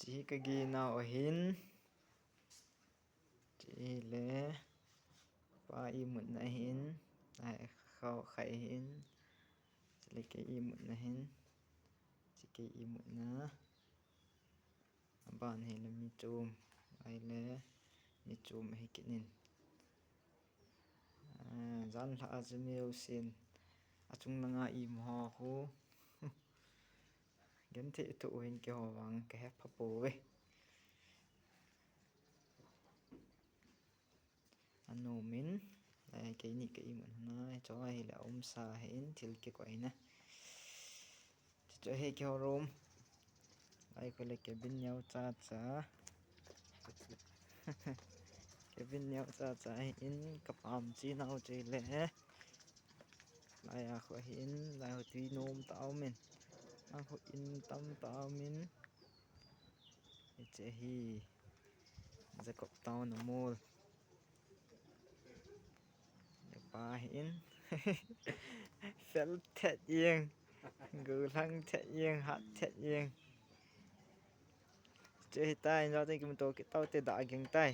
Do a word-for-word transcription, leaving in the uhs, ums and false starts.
Chi hi ka ginau ahin. Chi hi le pa imutna ahin. Ai, khao khai ahin. Chi le kei imutna ahin. Chi kei imutna. Aban hi le mi chom. Ai le mi chom ahi kit in. Ah, jan lha a chu mi usin. Achung langa imu ho khu. Genthei thu hin keiho vang ka he pha pouve. Anom in, eh, keini ka imut hana, hicho hi le aumsa hin thil kikoina. Hicho hi keiho room. Lai khu le cabin neo cha cha. Cabin neo cha cha hin ka pam chi nau chi le. Lai a khu hin, lai khu tui nom tah a um in. Lang khu in tam tah a um in. Hiche hi Jacob Town a mol. Pa hin. Fel thet jeng. Gollhang thet jeng, hat thet jeng. Hiche hi tai, injo te kimuto kit tau te da ging tai.